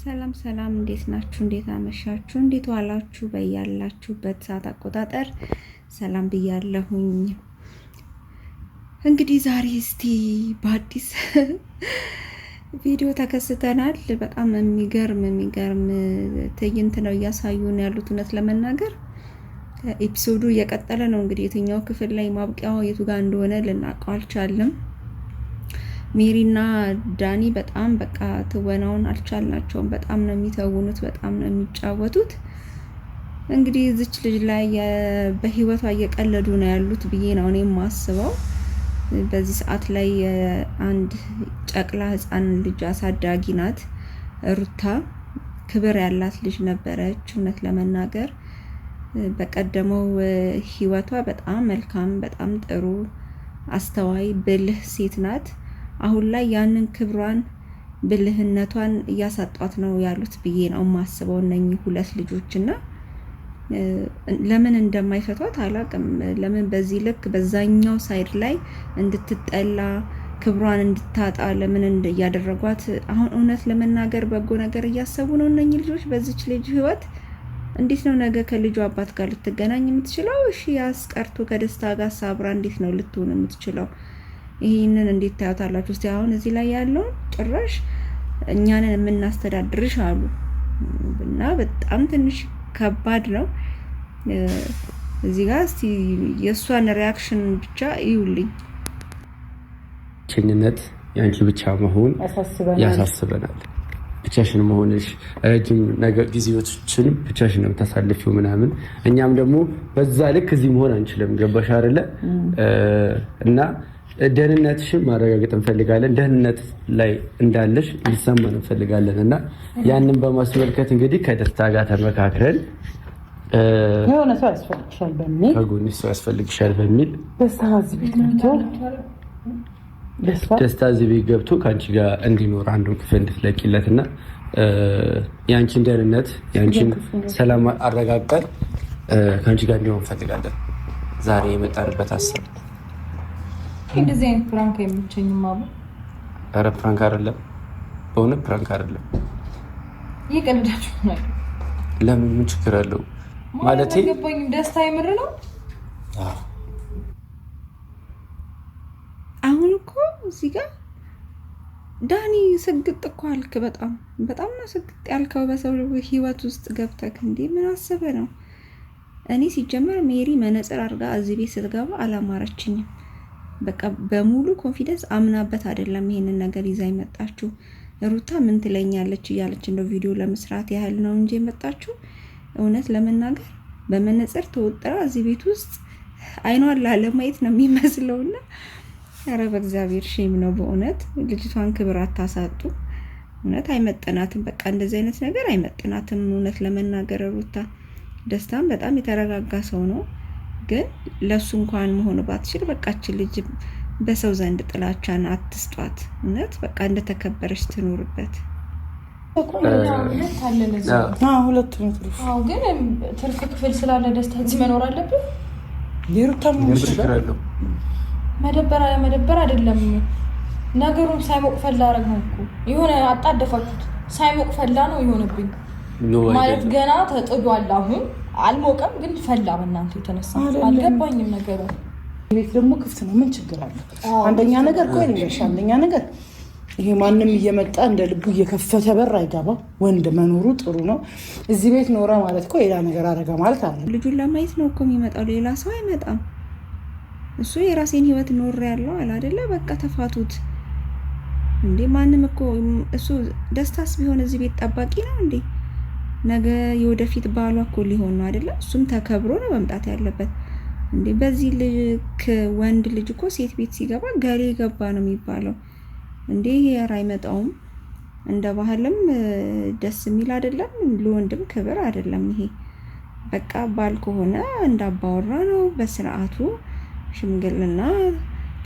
ሰላም ሰላም፣ እንዴት ናችሁ? እንዴት አመሻችሁ? እንዴት ዋላችሁ? በያላችሁበት ሰዓት አቆጣጠር ሰላም ብያለሁኝ። እንግዲህ ዛሬ እስቲ በአዲስ ቪዲዮ ተከስተናል። በጣም የሚገርም የሚገርም ትዕይንት ነው እያሳዩን ያሉት። እውነት ለመናገር episode ኡ እየቀጠለ ነው። እንግዲህ የትኛው ክፍል ላይ ማብቂያው የቱ ጋር እንደሆነ ልናውቀው አልቻልንም። ሜሪና ዳኒ በጣም በቃ ትወናውን አልቻልናቸውም። በጣም ነው የሚተውኑት፣ በጣም ነው የሚጫወቱት። እንግዲህ እዚች ልጅ ላይ በህይወቷ እየቀለዱ ነው ያሉት ብዬ ነው እኔ የማስበው። በዚህ ሰዓት ላይ አንድ ጨቅላ ህፃን ልጅ አሳዳጊ ናት ሩታ። ክብር ያላት ልጅ ነበረች። እውነት ለመናገር በቀደመው ህይወቷ በጣም መልካም፣ በጣም ጥሩ፣ አስተዋይ፣ ብልህ ሴት ናት። አሁን ላይ ያንን ክብሯን ብልህነቷን እያሳጧት ነው ያሉት ብዬ ነው የማስበው እነኚህ ሁለት ልጆች እና ለምን እንደማይፈቷት አላቅም። ለምን በዚህ ልክ በዛኛው side ላይ እንድትጠላ ክብሯን እንድታጣ ለምን እያደረጓት? አሁን እውነት ለመናገር በጎ ነገር እያሰቡ ነው እነኚህ ልጆች በዚች ልጅ ህይወት። እንዴት ነው ነገ ከልጁ አባት ጋር ልትገናኝ የምትችለው? እሺ ያስቀርቶ ከደስታ ጋር ሳብራ እንዴት ነው ልትሆን የምትችለው? ይህንን እንዴት ታዩታላችሁ? እስቲ አሁን እዚህ ላይ ያለውን ጭራሽ እኛንን የምናስተዳድርሽ አሉ እና በጣም ትንሽ ከባድ ነው። እዚህ ጋር እስቲ የእሷን reaction ብቻ እዩልኝ። ብቸኝነት የአንቺ ብቻ መሆን ያሳስበናል። ብቻሽን መሆንሽ ረጅም ነገር ጊዜዎችን ብቻሽን ነው የምታሳልፊው ምናምን፣ እኛም ደግሞ በዛ ልክ እዚህ መሆን አንችልም። ገባሽ አይደለ? እና ደህንነትሽን ማረጋገጥ እንፈልጋለን። ደህንነት ላይ እንዳለሽ ሊሰማን እንፈልጋለን። እና ያንን በማስመልከት እንግዲህ ከደስታ ጋር ተመካክረን የሆነ ሰው ያስፈልግሻል በሚል ከጎንሽ ሰው ያስፈልግሻል በሚል ደስታ እዚህ ቤት ገብቶ ከአንቺ ጋር እንዲኖር አንዱን ክፍል እንድትለቂለት እና የአንቺን ደህንነት የአንቺን ሰላም አረጋግጠን ከአንቺ ጋር እንዲሆን እንፈልጋለን። ዛሬ የመጣንበት ሀሳብ እንደዚህ አይነት prank አይመቸኝም። አቡ ኧረ prank አይደለም፣ በእውነት prank አይደለም። እየቀለዳችሁ ነው። ለምን? ምን ችግር አለው? ማለቴ አልገባኝም። ደስታ የምር ነው። አሁን እኮ እዚህ ጋር ዳኒ ስግጥ እኮ አልክ። በጣም በጣም ነው ስግጥ ያልከው በሰው ህይወት ውስጥ ገብተክ። እንዴ ምን አስበህ ነው? እኔ ሲጀመር ሜሪ መነጽር አድርጋ እዚህ ቤት ስትገባ አላማረችኝም። በቃ በሙሉ confidence አምናበት አይደለም ይሄንን ነገር ይዛ የመጣችው። ሩታ ምን ትለኛለች እያለች እንደው ቪዲዮ ለመስራት ያህል ነው እንጂ የመጣችው። እውነት ለመናገር በመነጽር ተወጥራ እዚህ ቤት ውስጥ አይኗን ላለማየት ነው የሚመስለውና ኧረ በእግዚአብሔር shame ነው በእውነት ልጅቷን ክብር አታሳጡ። እውነት አይመጥናትም። በቃ እንደዚህ አይነት ነገር አይመጥናትም። እውነት ለመናገር ሩታ ደስታም በጣም የተረጋጋ ሰው ነው። ግን ለሱ እንኳን መሆኑ ባትችል በቃችን ልጅ በሰው ዘንድ ጥላቻን አትስጧት። እውነት በቃ እንደተከበረች ትኖርበት። ሁለት ግን ትርፍ ክፍል ስላለ ደስታ እዚህ መኖር አለብን። መደበር አለመደበር አይደለም ነገሩን። ሳይሞቅ ፈላ አረግ ነው እኮ የሆነ አጣደፋችሁት። ሳይሞቅ ፈላ ነው የሆነብኝ። ማለት ገና ተጥዷል አሁን አልሞቀም ግን ፈላ። በእናንተ የተነሳ አልገባኝም ነገሩ። ቤት ደግሞ ክፍት ነው፣ ምን ችግር አለ? አንደኛ ነገር ቆይ ልንገርሽ፣ አንደኛ ነገር ይሄ ማንም እየመጣ እንደ ልቡ እየከፈተ በር አይገባም። ወንድ መኖሩ ጥሩ ነው። እዚህ ቤት ኖረ ማለት እኮ ሌላ ነገር አደረገ ማለት አለ። ልጁን ለማየት ነው እኮ የሚመጣው፣ ሌላ ሰው አይመጣም። እሱ የራሴን ህይወት ኖር ያለው አለ አይደለ? በቃ ተፋቱት እንዴ! ማንም እኮ እሱ ደስታስ ቢሆን እዚህ ቤት ጠባቂ ነው እንዴ? ነገ የወደፊት ባሏ እኮ ሊሆን ነው አይደለ? እሱም ተከብሮ ነው መምጣት ያለበት እንዴ። በዚህ ልክ ወንድ ልጅ እኮ ሴት ቤት ሲገባ ገሌ ገባ ነው የሚባለው እንዴ። ይሄ ኧረ አይመጣውም። እንደ ባህልም ደስ የሚል አይደለም፣ ለወንድም ክብር አይደለም ይሄ። በቃ ባል ከሆነ እንዳባወራ ነው በስርዓቱ ሽምግልና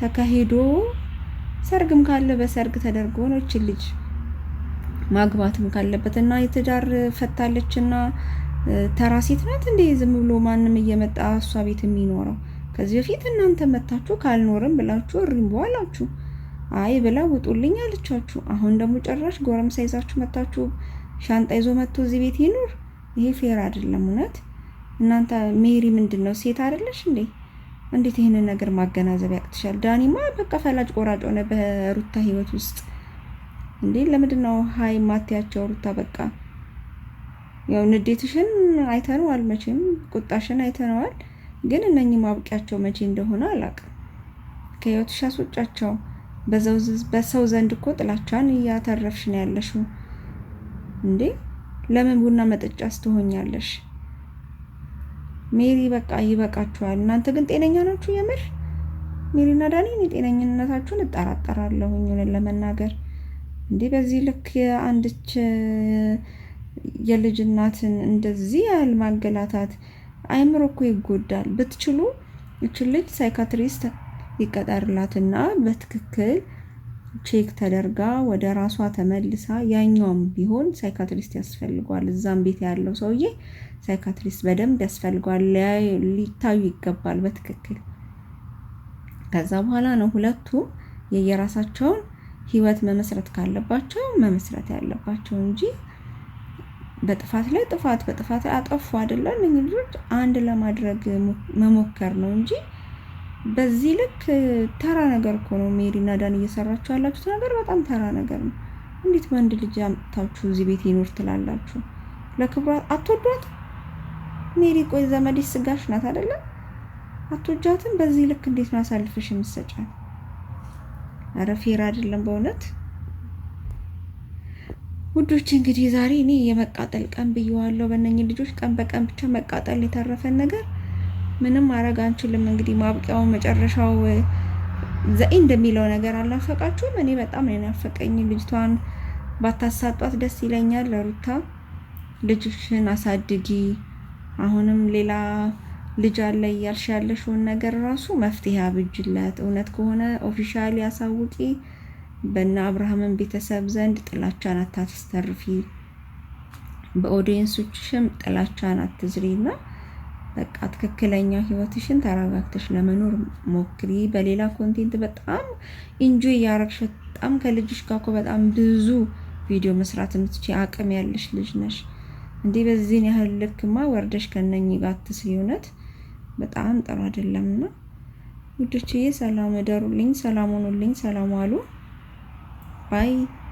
ተካሂዶ ሰርግም ካለ በሰርግ ተደርጎ ነው እችን ልጅ ማግባትም ካለበት እና የትዳር ፈታለች እና ተራ ሴት ናት እንዴ? ዝም ብሎ ማንም እየመጣ እሷ ቤት የሚኖረው? ከዚህ በፊት እናንተ መታችሁ ካልኖርም ብላችሁ እሪም በኋላችሁ አይ ብላ ውጡልኝ አለቻችሁ። አሁን ደግሞ ጭራሽ ጎረምሳ ይዛችሁ መታችሁ ሻንጣ ይዞ መጥቶ እዚህ ቤት ይኑር? ይሄ fair አይደለም። እውነት እናንተ ሜሪ ምንድን ነው ሴት አይደለሽ እንዴ? እንዴት ይህንን ነገር ማገናዘብ ያቅትሻል? ዳኒማ በቃ ፈላጭ ቆራጭ ሆነ በሩታ ህይወት ውስጥ እንዴ። ለምንድን ነው ሀይ ማትያቸው? ሩታ በቃ ያው ንዴትሽን አይተነዋል፣ መቼም ቁጣሽን አይተነዋል። ግን እነኚህ ማብቂያቸው መቼ እንደሆነ አላውቅም። ከህይወትሽ አስወጫቸው። በሰው ዘንድ እኮ ጥላቻን እያተረፍሽ ነው ያለሽው እንዴ። ለምን ቡና መጠጫ ስትሆኛለሽ? ሜሪ በቃ ይበቃችኋል። እናንተ ግን ጤነኛ ናችሁ? የምር ሜሪና ዳኒ እኔ ጤነኝነታችሁን እጠራጠራለሁኝ እውነት ለመናገር እንዴ። በዚህ ልክ የአንድች የልጅ እናትን እንደዚህ ያህል ማገላታት አይምሮ እኮ ይጎዳል። ብትችሉ ይችን ልጅ psychiatrist ይቀጠርላትና በትክክል check ተደርጋ ወደ ራሷ ተመልሳ፣ ያኛውም ቢሆን psychiatrist ያስፈልገዋል። እዛም ቤት ያለው ሰውዬ psychiatrist በደንብ ያስፈልገዋል፣ ሊታዩ ይገባል በትክክል። ከዛ በኋላ ነው ሁለቱም የየራሳቸውን ህይወት መመስረት ካለባቸው መመስረት ያለባቸው እንጂ በጥፋት ላይ ጥፋት፣ በጥፋት አጠፉ አይደለ? እነኝህ ልጆች አንድ ለማድረግ መሞከር ነው እንጂ በዚህ ልክ ተራ ነገር እኮ ነው። ሜሪና ዳን እየሰራችሁ ያላችሁት ነገር በጣም ተራ ነገር ነው። እንዴት ወንድ ልጅ አምጥታችሁ እዚህ ቤት ይኖር ትላላችሁ? ለክብሯ አትወዷት? ሜሪ ቆይ ዘመድሽ ስጋሽ ናት አይደለም? አትወጃትም? በዚህ ልክ እንዴት ነው አሳልፈሽ የምትሰጫት? ኧረ fair አይደለም በእውነት ውዶች። እንግዲህ ዛሬ እኔ የመቃጠል ቀን ብየዋለሁ። በእነኝህ ልጆች ቀን በቀን ብቻ መቃጠል የተረፈን ነገር ምንም ማድረግ አንችልም። እንግዲህ ማብቂያው መጨረሻው ዘይ እንደሚለው ነገር አልናፈቃችሁም? እኔ በጣም ነው የናፈቀኝ። ልጅቷን ባታሳጧት ደስ ይለኛል። ለሩታ ልጅሽን አሳድጊ። አሁንም ሌላ ልጅ አለ እያልሽ ያለሽውን ነገር ራሱ መፍትሄ አብጅለት። እውነት ከሆነ officially አሳውቂ። በነ አብርሃምን ቤተሰብ ዘንድ ጥላቻን አታስተርፊ፣ በ audience ኦችሽም ጥላቻን አትዝሪና በቃ ትክክለኛ ህይወትሽን ተረጋግተሽ ለመኖር ሞክሪ። በሌላ content በጣም enjoy እያረግሽ በጣም ከልጅሽ ጋር እኮ በጣም ብዙ ቪዲዮ መስራት የምትችይ አቅም ያለሽ ልጅ ነሽ። እንዲህ በዚህን ያህል ልክማ ወርደሽ ከነኚህ ጋር አትስሪ። እውነት በጣም ጥሩ አይደለምና ውዶችዬ፣ ሰላም እደሩልኝ፣ ሰላም ሆኑልኝ፣ ሰላም ዋሉ። Bye.